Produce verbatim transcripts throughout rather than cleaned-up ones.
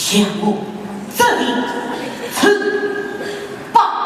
向我这里吃吧。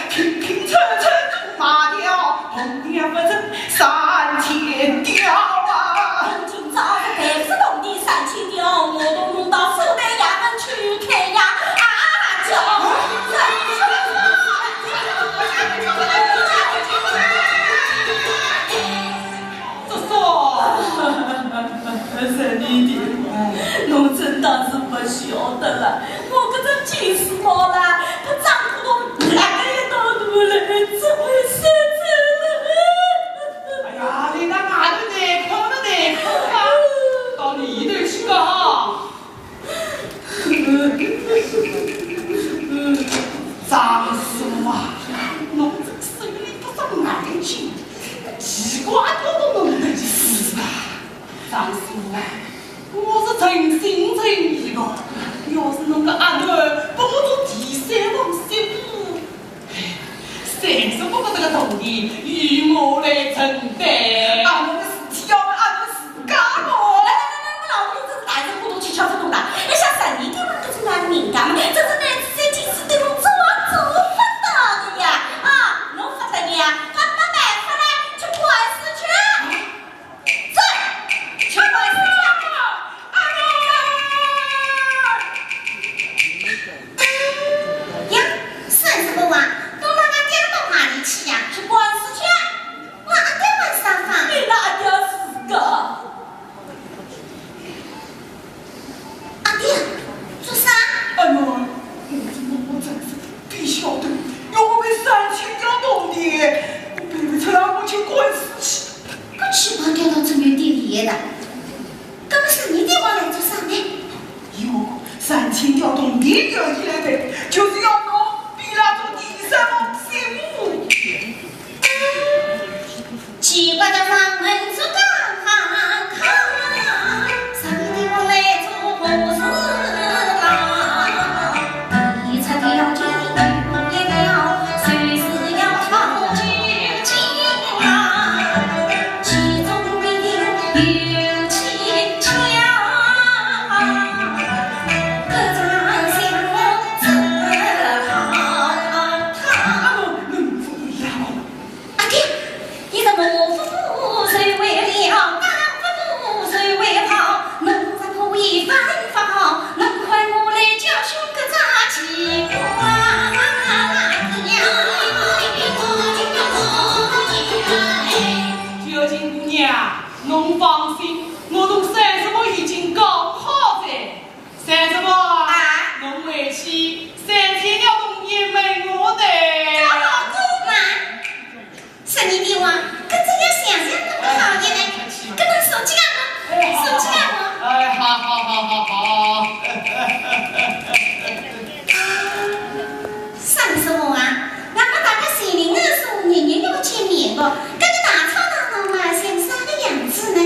平平仄仄都卖掉，红娘勿成三千吊啊。今朝是白纸铜钿三千吊，我都弄到苏台衙门去看呀！啊，叫！叔叔。 三弟弟，侬真当是勿晓得了，我搿只金丝猫啦，拨张古董拉了一道大来，只会说走了。哎呀，人家外头难看么难看啊，到里头去讲。张叔啊，侬这个生理不长眼睛，奇怪，都弄得去死啊！ 张叔啊，我是诚心诚意的，要是侬个阿囡拨我做第三房媳妇，哎，三叔伯伯这个铜钿由我来承担。阿囡的事体要问阿囡自家讲。来来来来，我老婆真是大人物，都去敲出动了。哎，像三弟弟嘛，搿种男人家嘛，真是拿自己是对我做做不到的呀！啊，侬勿得呀，搿没办法了，去官司去。 走，去官司去。呀，三叔伯啊，侬拉阿爹到哪里去呀？去官司去。我阿爹问啥法？你拉阿爹自家。阿爹，做啥？哎呦，我真是不晓得，要我赔三千两铜钿，我赔不出来，我去官司去。 搿奇怪，调到这么点厉害的，搿么三弟弟我来做啥呢？哟，三千两铜钿调伊来赔，就是要侬比伊拉做第三房媳妇。奇怪的房门做刚刚开，三弟弟我来做事啦。 阿爹，现在我不做为了，当不做为了，侬这可以犯法，侬看我来教训搿只奇怪呀！小金姑娘，侬放心，我同三叔伯已经讲好哉。三叔伯，啊？侬回去三千两铜钿还我的。搿老公嘛。 三弟弟哇，搿只要想想侬个好意嘞，搿能送给我，送给我。哎，好，好，好，好，好。三叔伯啊，那么大家心里硬说，日日要见面个，搿个大吵大闹嘛，像啥个样子呢？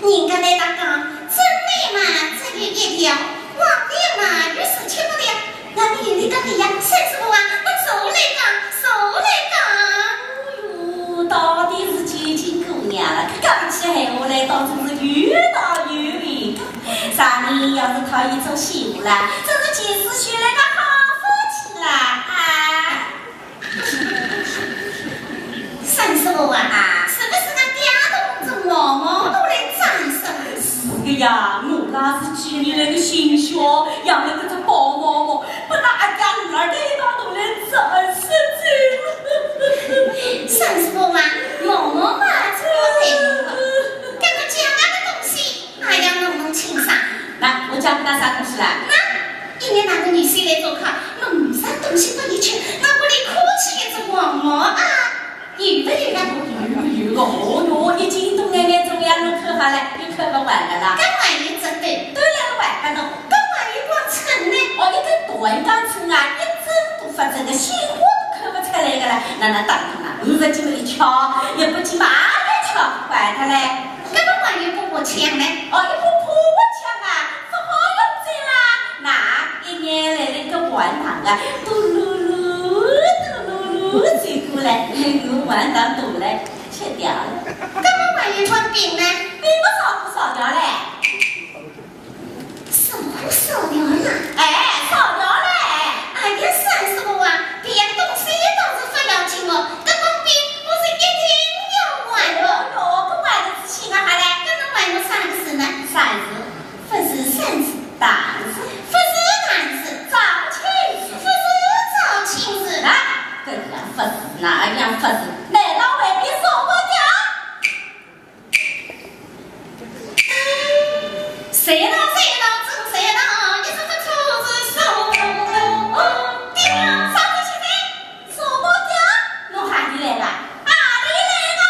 人家来搭讲，真理嘛，只有一条， 黄连嘛，有时吃不了。那么有理讲理呀，三叔伯啊，侬坐下来讲，坐下来讲。哎哟，到底是小金姑娘了，讲起闲话来倒真是有道有理。啥人要是讨伊做媳妇啦，真是前世修来个好福气啦，啊。 三叔伯啊，是不是俺爹同这毛毛都来战胜？是的呀，我那是几年来的心血，养了这只宝毛毛，把那阿家女儿带到都来战胜去了。三叔伯啊，毛毛嘛，这个，这个讲那个东西， 哎呀，侬侬清爽。那我讲给他啥东西啦？那一年那个女婿来做客，弄啥东西拨伊吃，那屋里空气也是黄毛啊。有的有的。有的有的，哦哟，一斤多眼眼重呀，侬看下来，又看不完的啦。搿还有这对，都来了完的呢。搿还有光秤呢。哦，一根断钢秤啊，一针都发针的，鲜花都看不出来的啦。那那当然啦，五十斤一敲，也不斤嘛，二十敲，完的嘞。 搿个还有把枪呢？哦，一把破枪啊，不好用的啦。那一眼来了一个黄糖啊，嘟噜噜，嘟噜噜，走过来，我黄糖都来吃掉了。搿个还有把饼呢？饼不烧不烧掉嘞。烧不烧掉了？哎，烧掉嘞。哎呀，三叔伯啊，别样东西倒是哪样法子？难道会变少不掉？谁呢？谁呢？真谁呢？一直不出是少不掉。啥子现在？少不掉？侬哪里来了？哪里来了？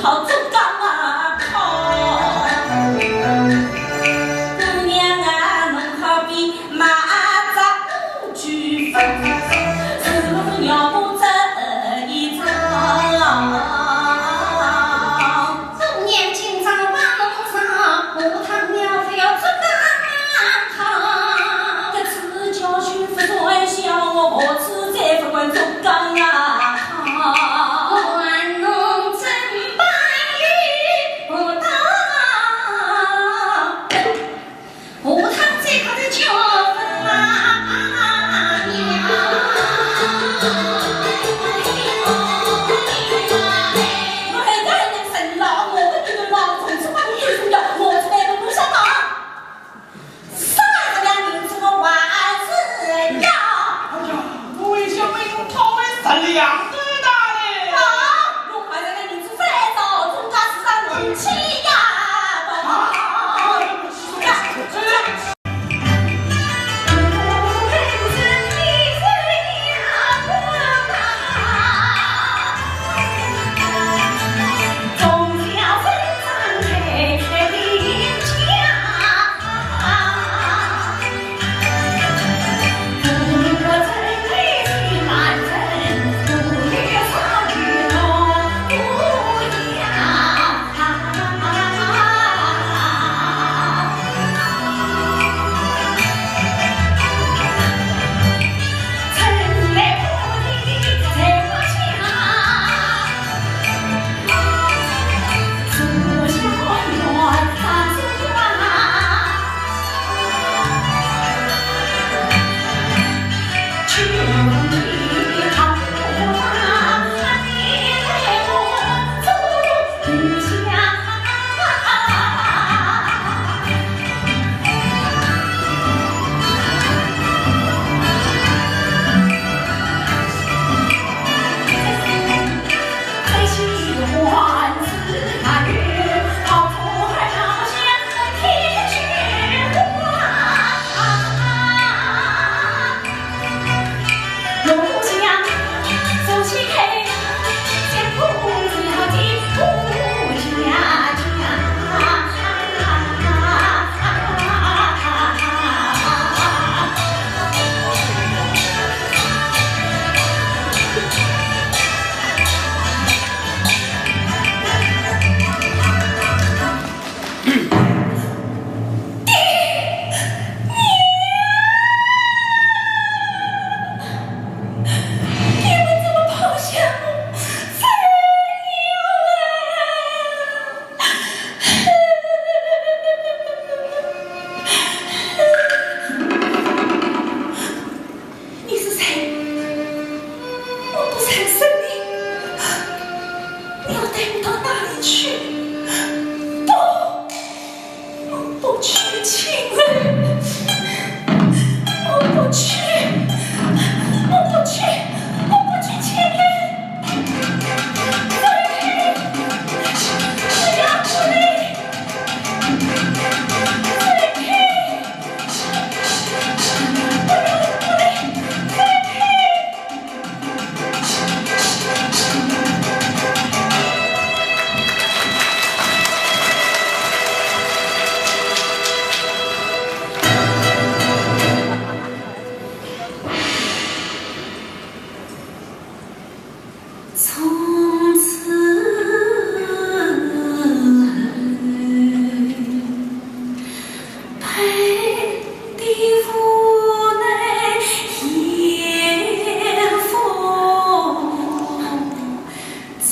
好做工啊，好。姑娘啊，侬好比马扎乌鸡粉，是我要不这一张。姑娘今朝把侬上，下趟要不要做工啊，好。搿次教训勿算小，我下次再勿管做工啊，好。 啥个两银子我还是要。哎呀，我为小妹侬讨回十两银子大嘞。啊，侬还是拿银子再找，总价是三千呀。啊，呀，这你是谁？我不认识你。你要带我到哪里去？不，我不去，亲爱。我不去，我不去，我不去，亲爱。走开，不要出来。走开。 从此配的无奈也无成。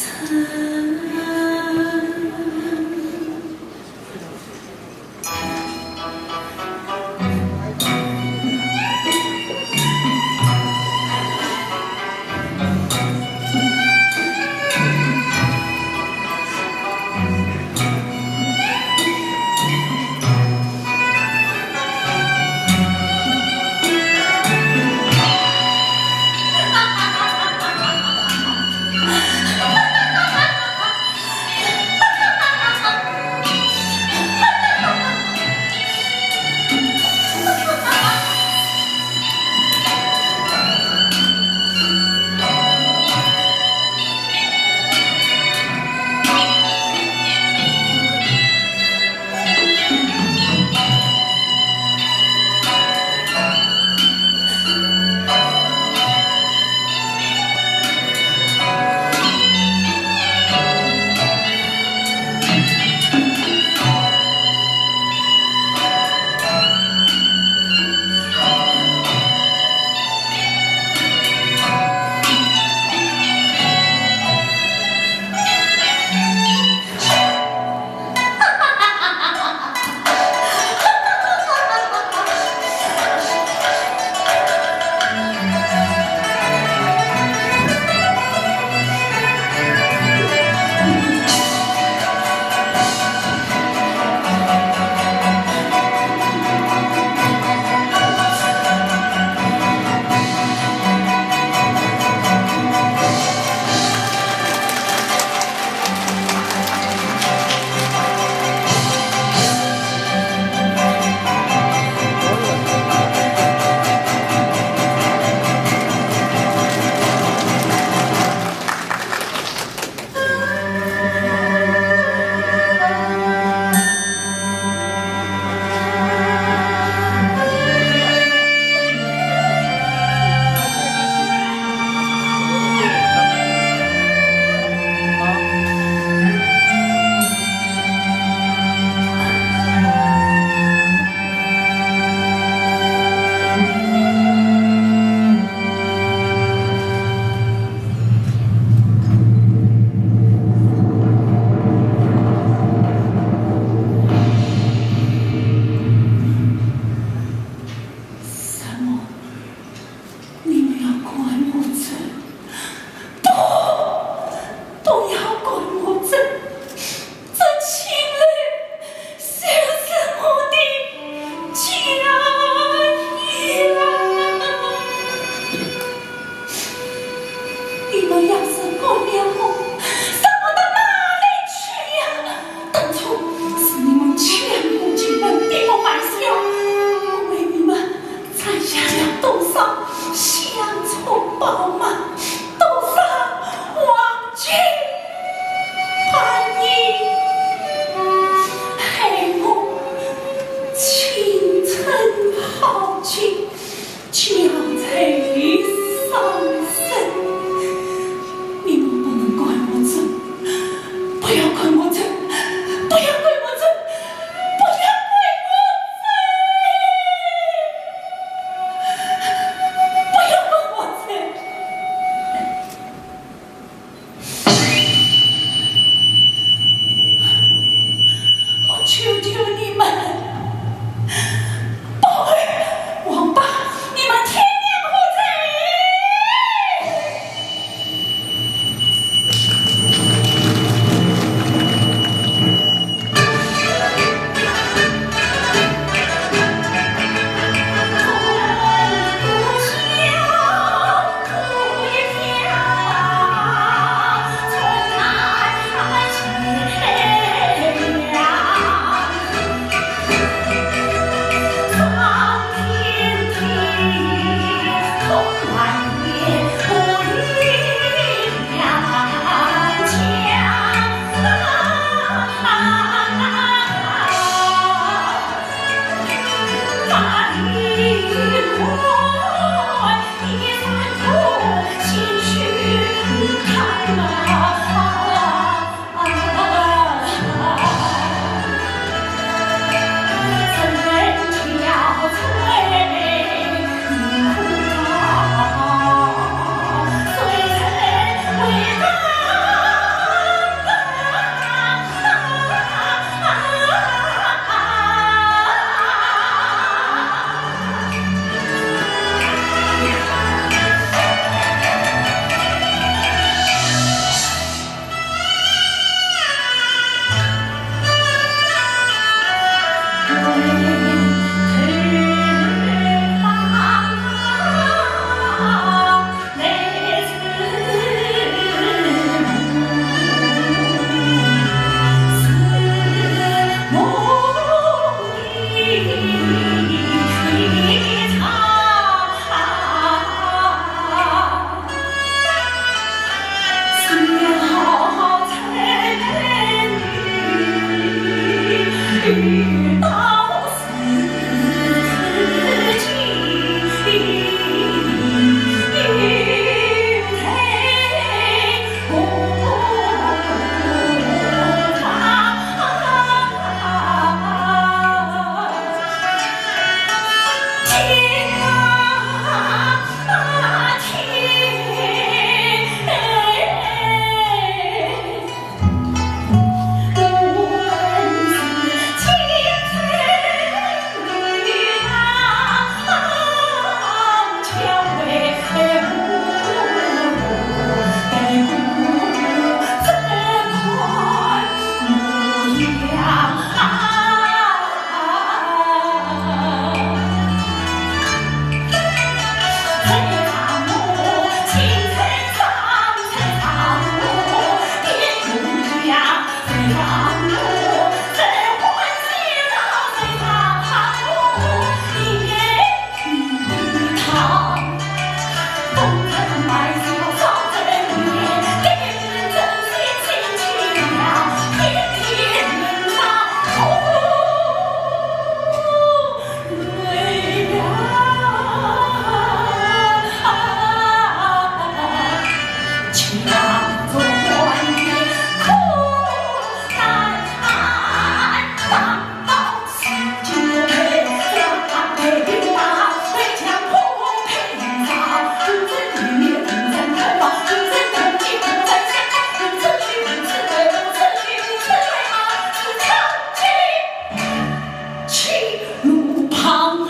去路旁。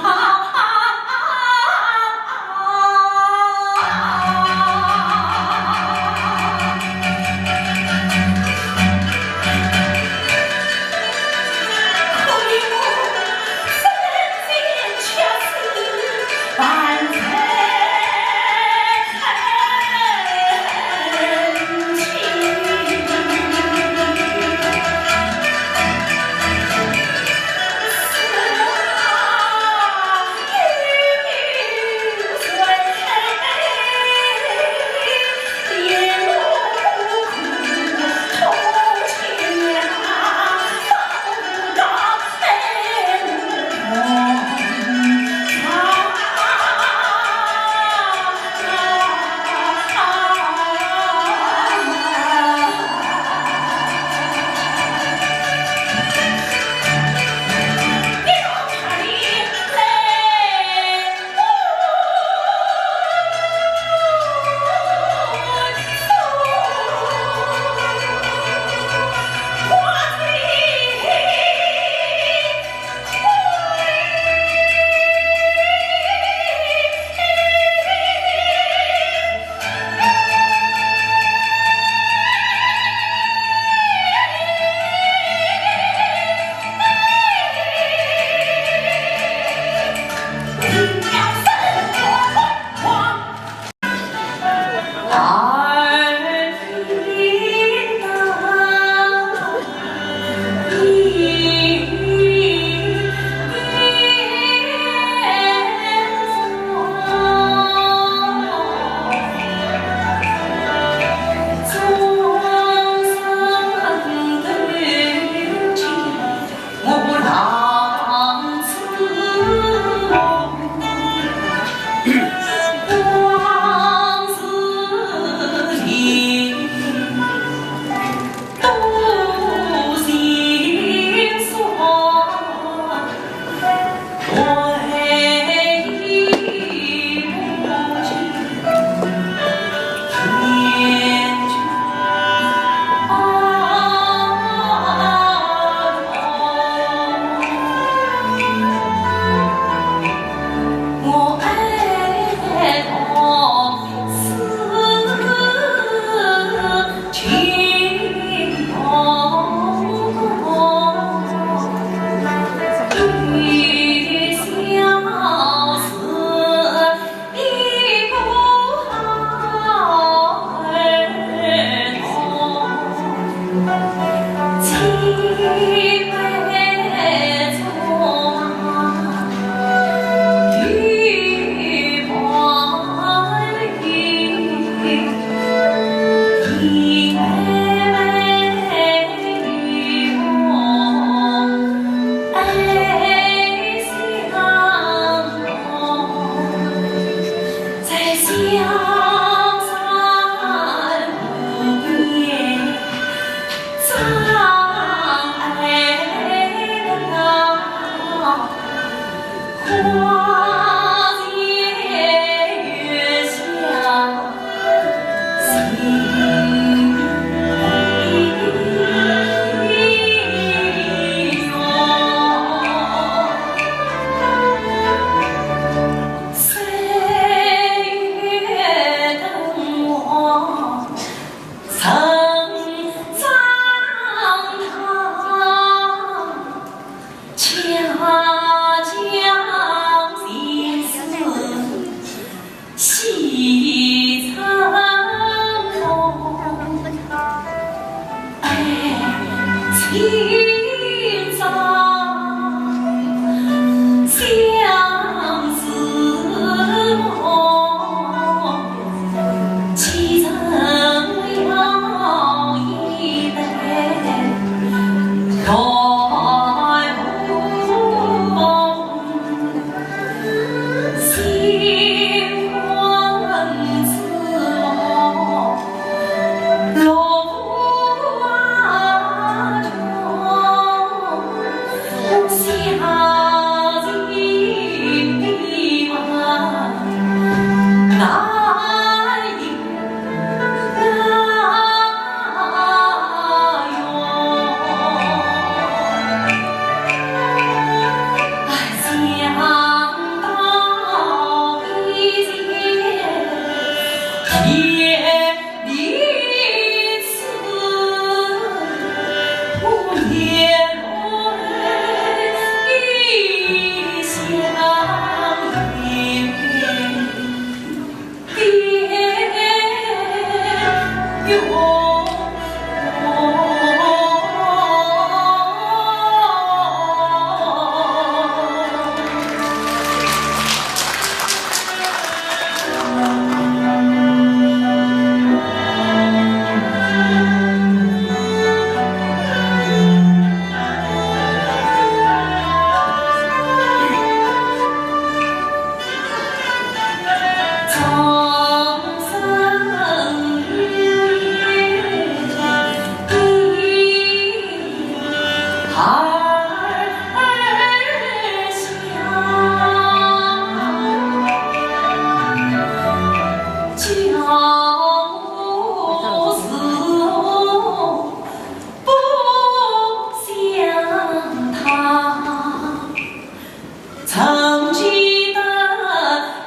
曾记得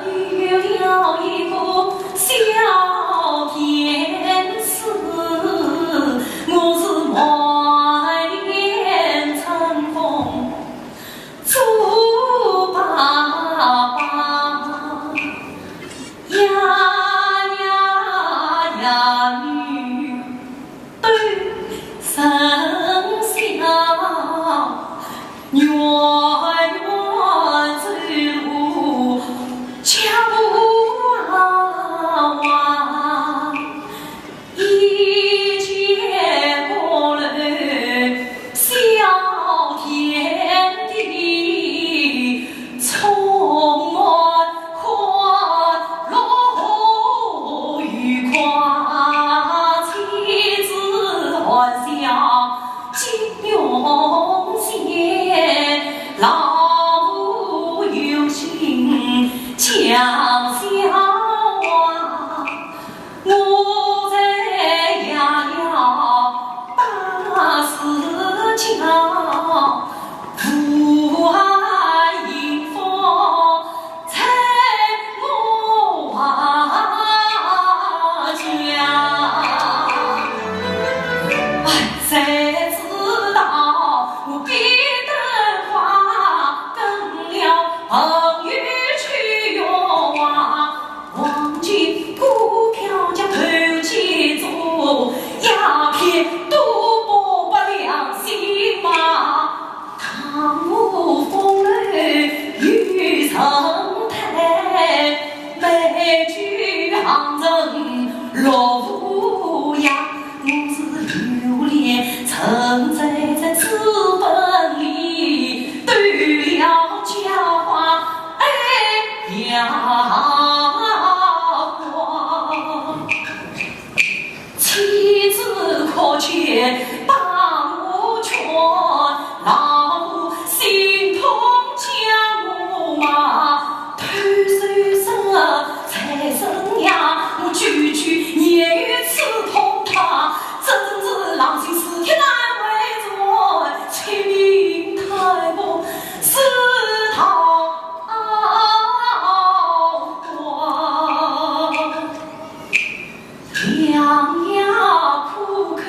有了一个小天使，我是满脸春风做爸爸。呀呀呀，女 对生死啊，远远走，脚步啊，一见高楼小天地，充满欢乐愉快，妻子含笑 尽用心，老母有心讲笑话，我在爷爷大树下，父爱迎风 在我家。哎，谁知道我比得花更了朋友去哟啊，黄金股票叫投机做，鸦片赌博不良心嘛。 唐舞风流有人抬，美酒行人落无恙。我是流连沉醉在脂粉里，丢了家花哎呀光。 妻子可怜把我劝，老母心痛将我骂。偷手生财生呀，我句句言语刺痛他，真是狼心似铁难为转，妻命太薄是桃花。 良药苦口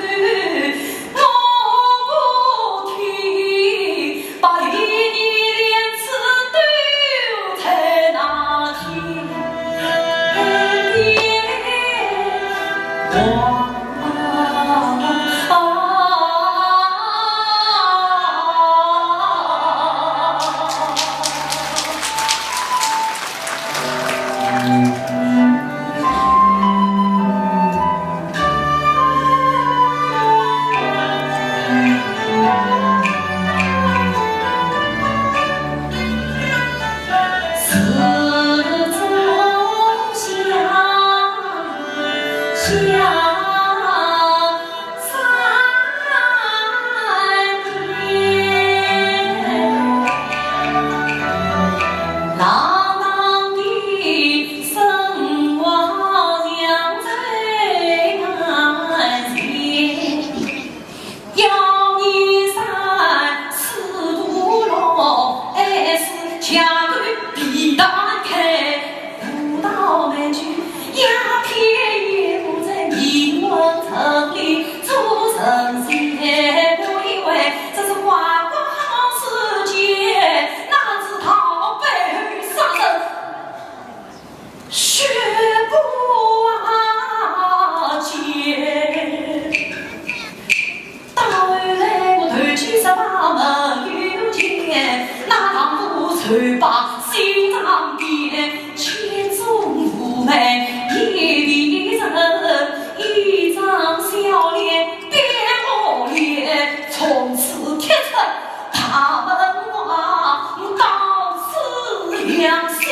把心上边千种妩媚一地人，一张笑脸变恶脸，从此踢出大门外，当死良心。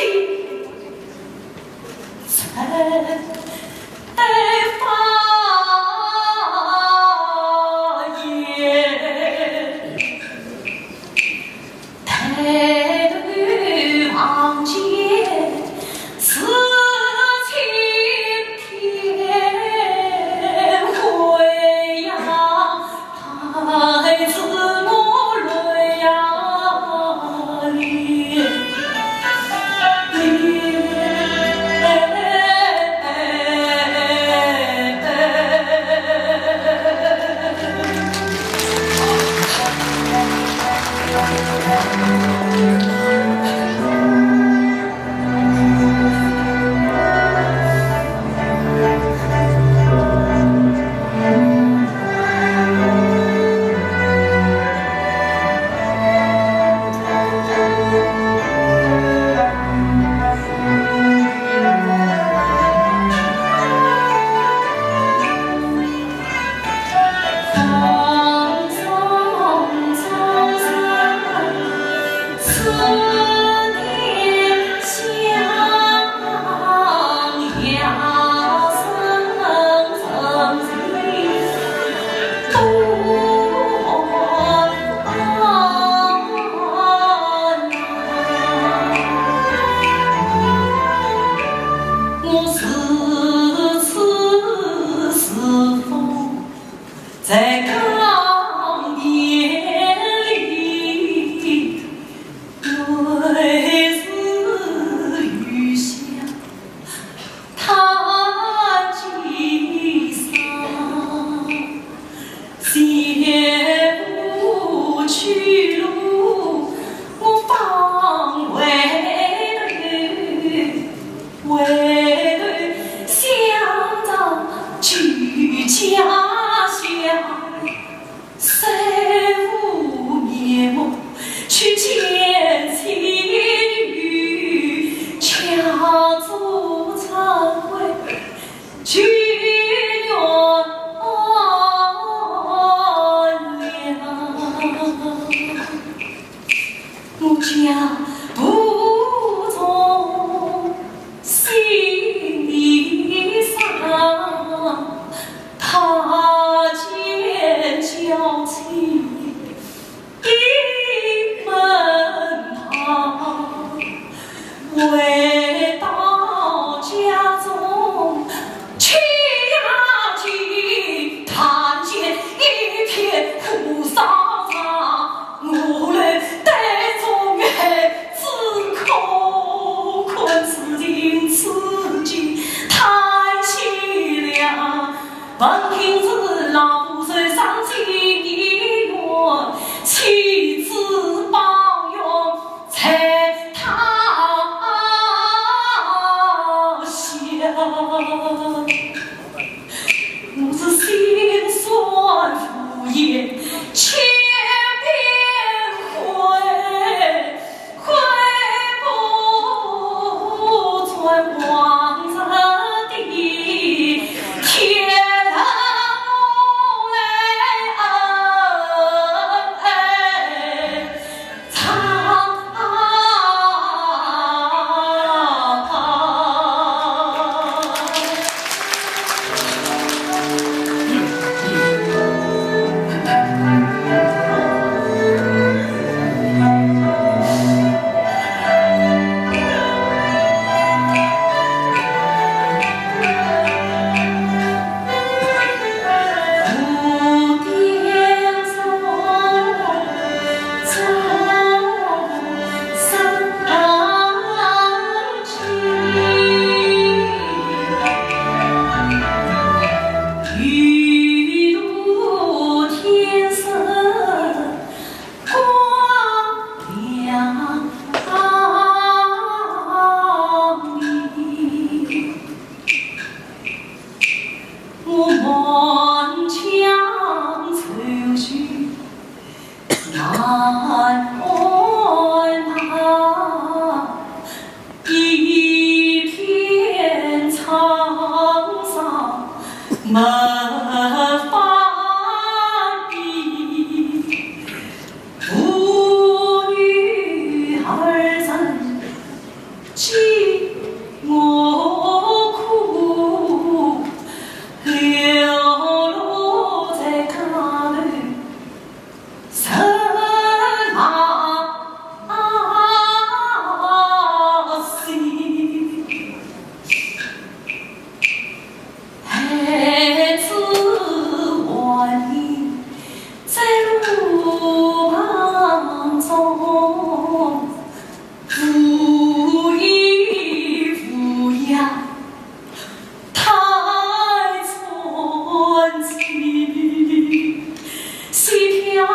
飘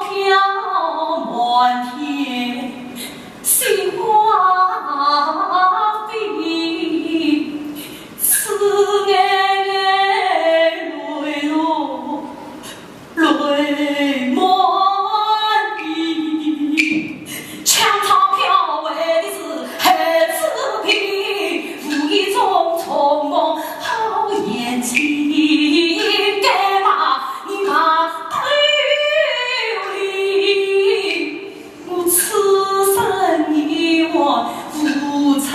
飘满天心花飞，此眼泪落泪满地。 香草飘回的是孩子皮，无意中重逢好年纪，该骂你骂得有理。我此生一往无车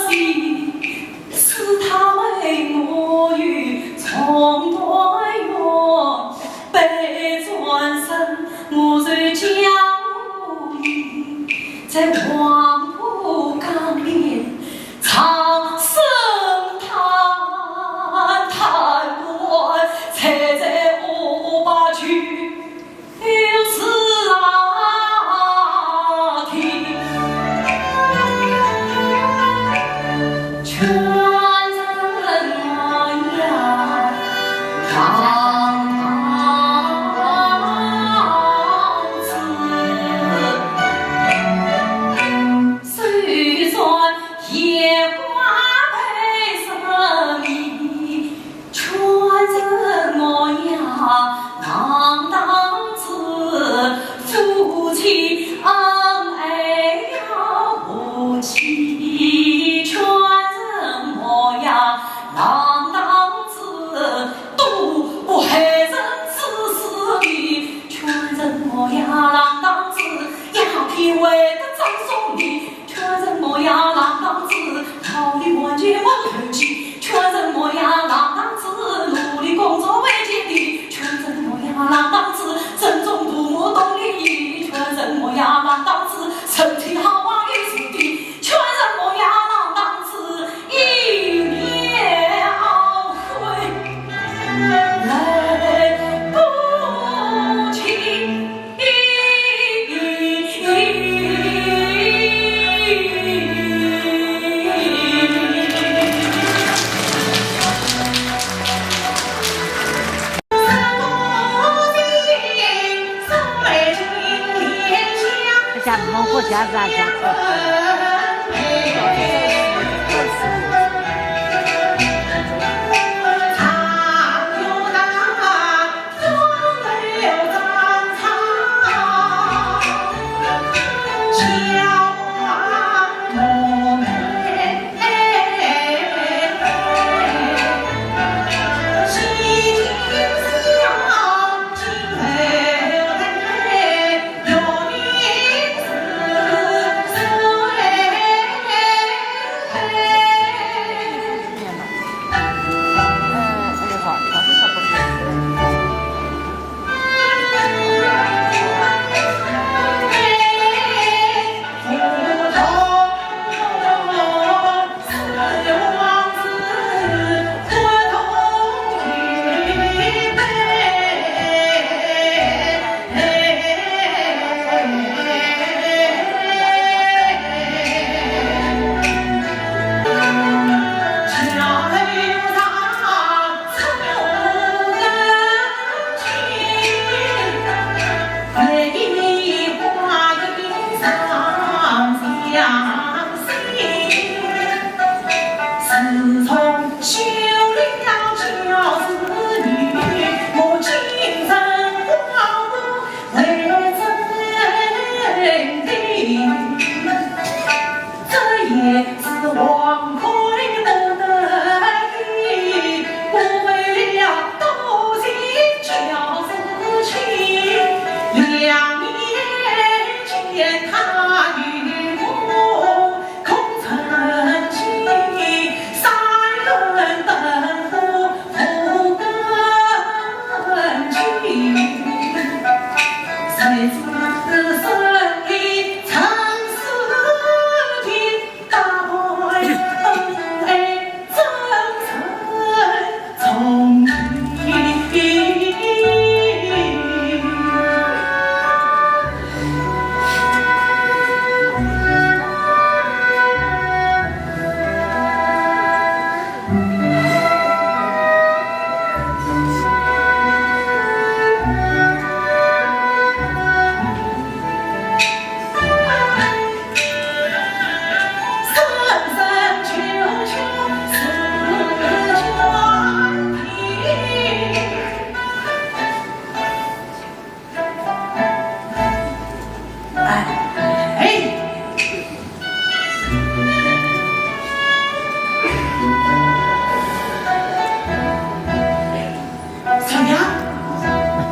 行，是他为我又重团圆。 悲转身，我在江湖里，在黄浦江边唱声叹，叹不完，才在河边去，又是啊，听。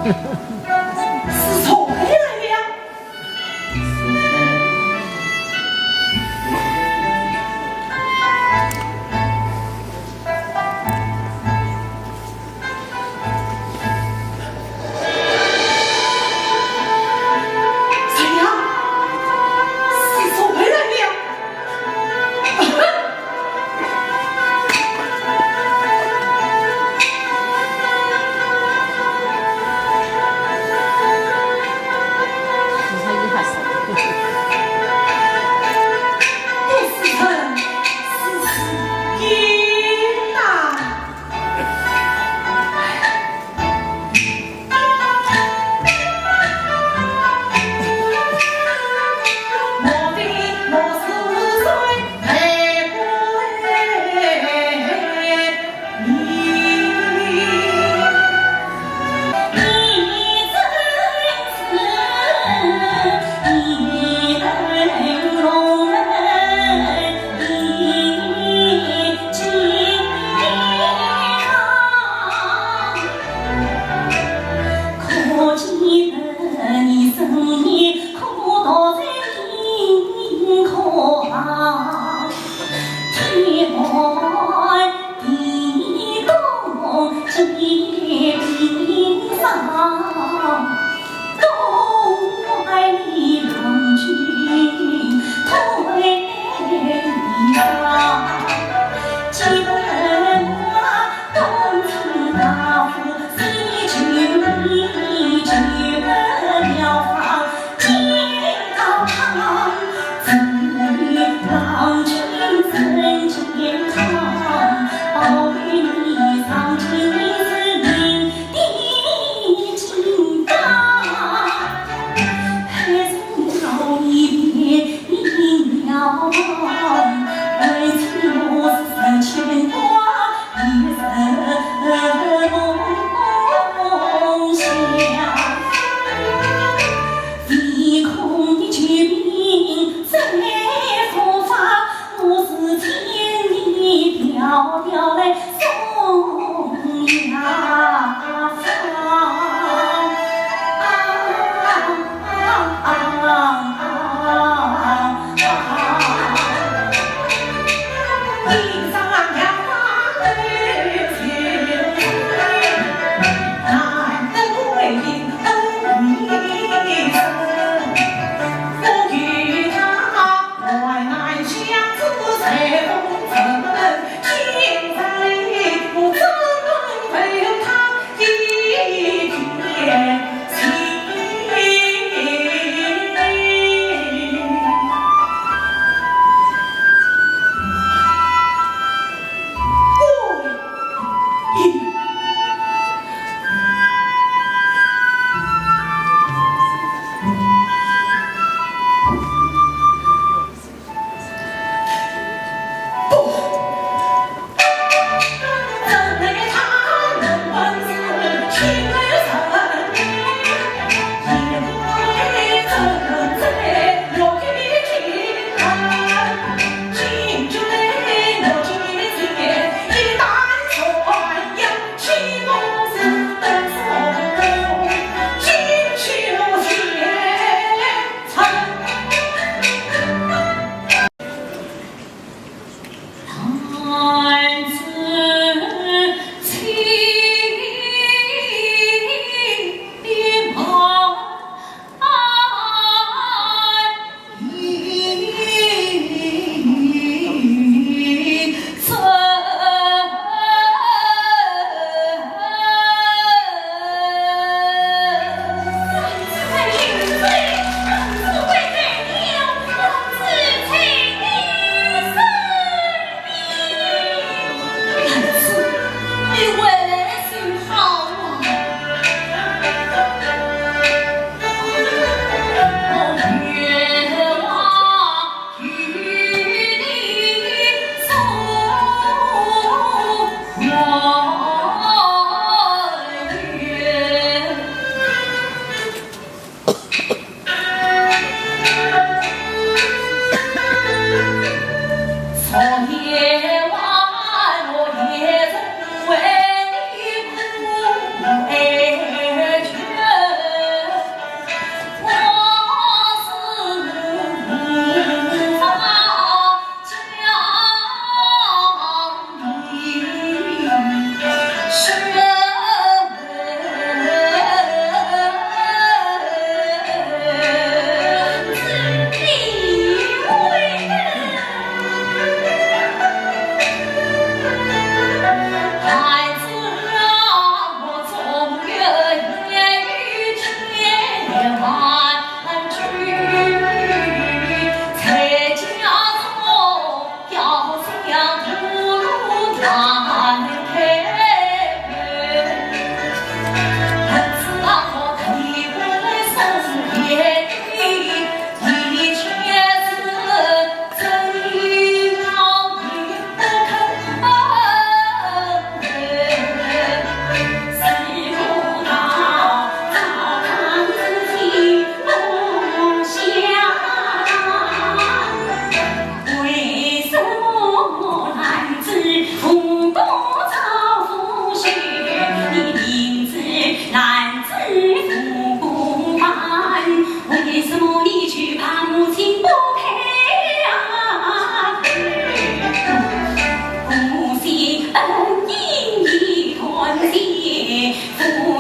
是谁来了？谁呀？是谁来了？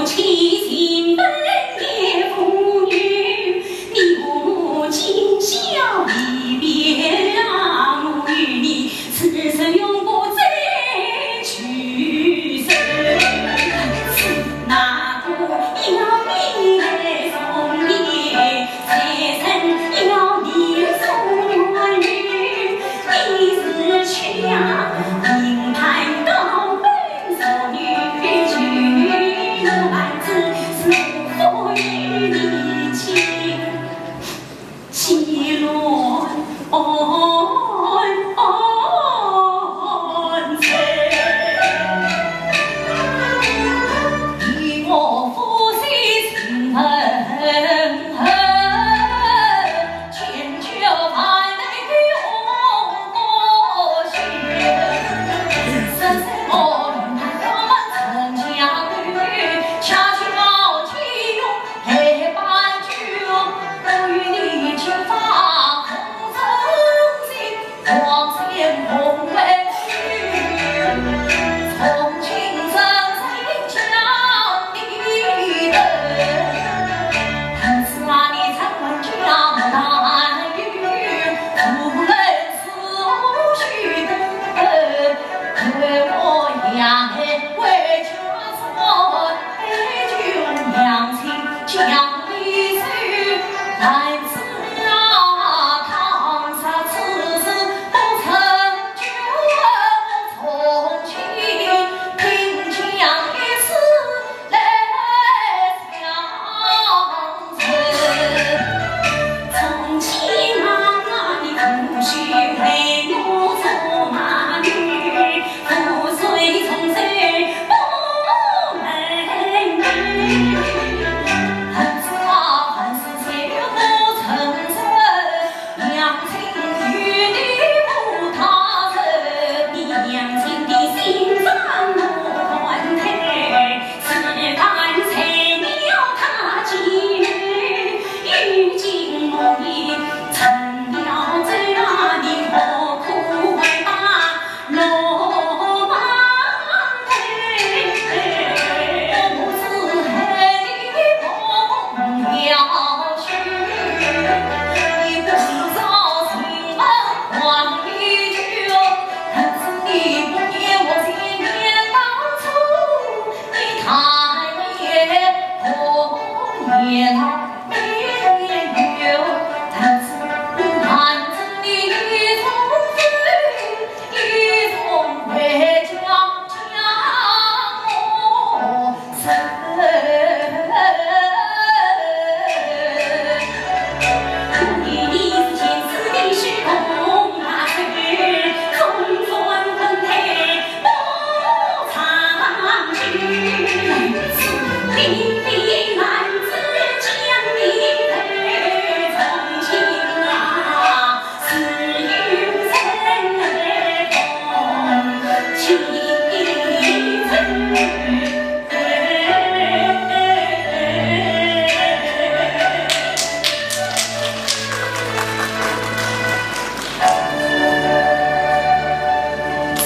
情深不言风雨，你我今宵离别啊，我与你此生永不再聚首。那个要你来送别，谁人要你送远去？你是去呀，银盘高奔。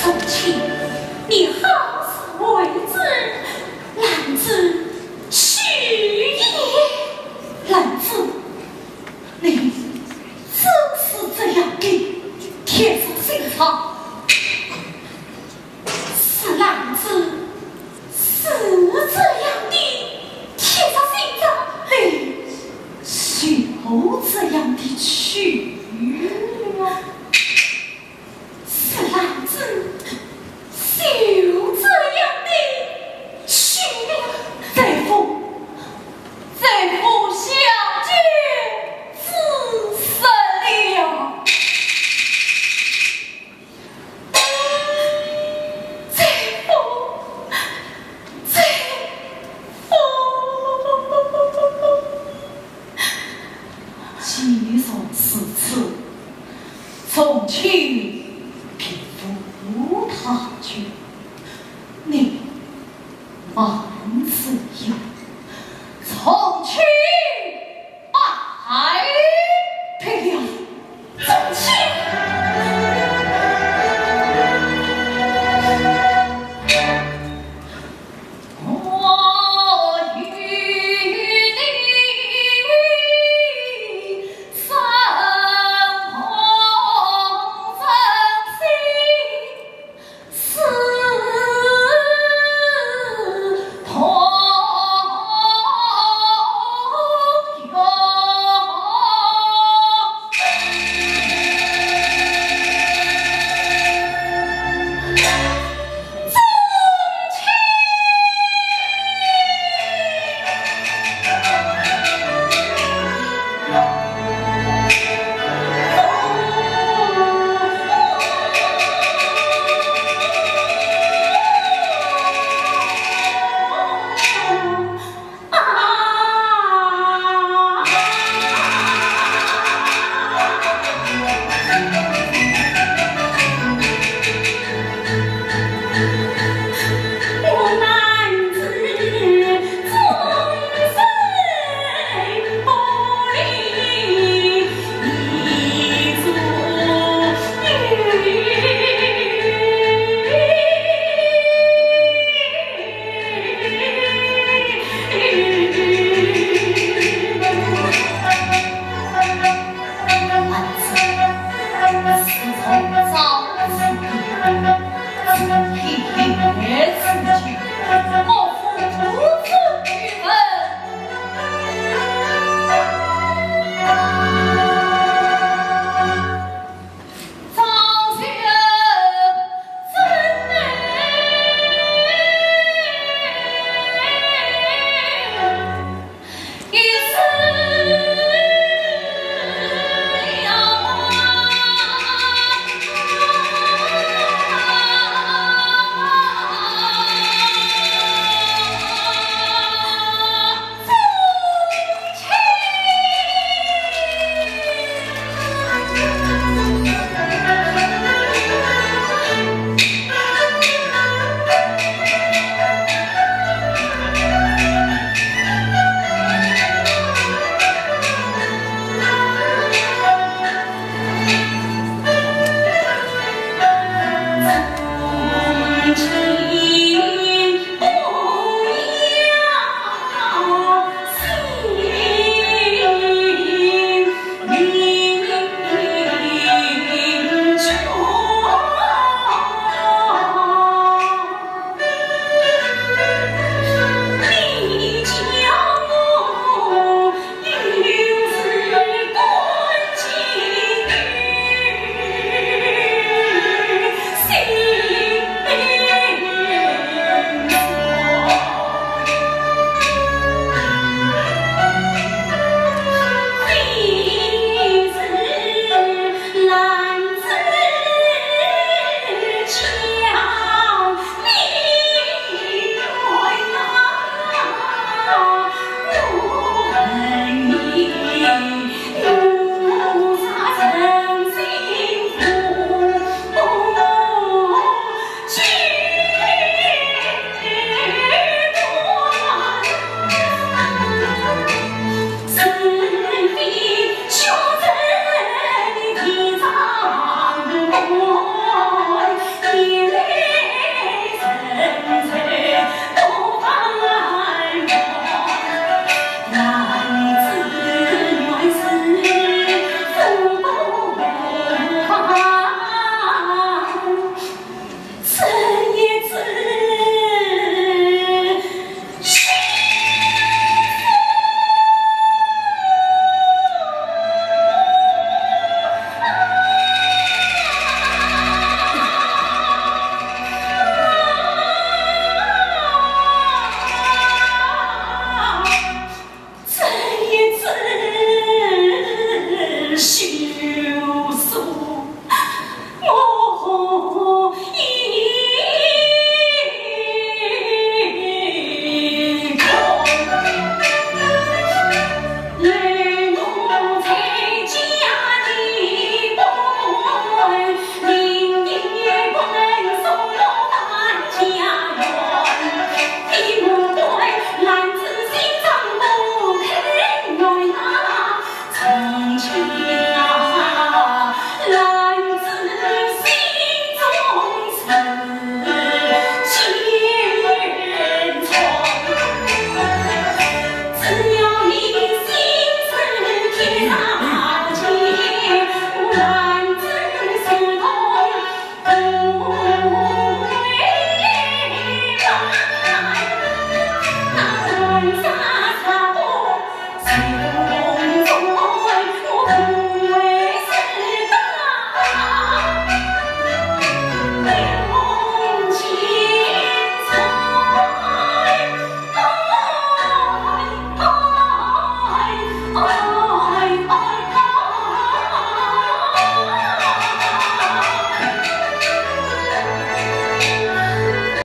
从前，你好自为之，兰子许也。兰子，你真是这样的铁石心肠？是兰子，是这样的铁石心肠。嘿，就这样的去了。 是兰子，就这样的去了。再无，再无相见之日了。再无，再无。 既然如此，从今便无他求，你慢走呀。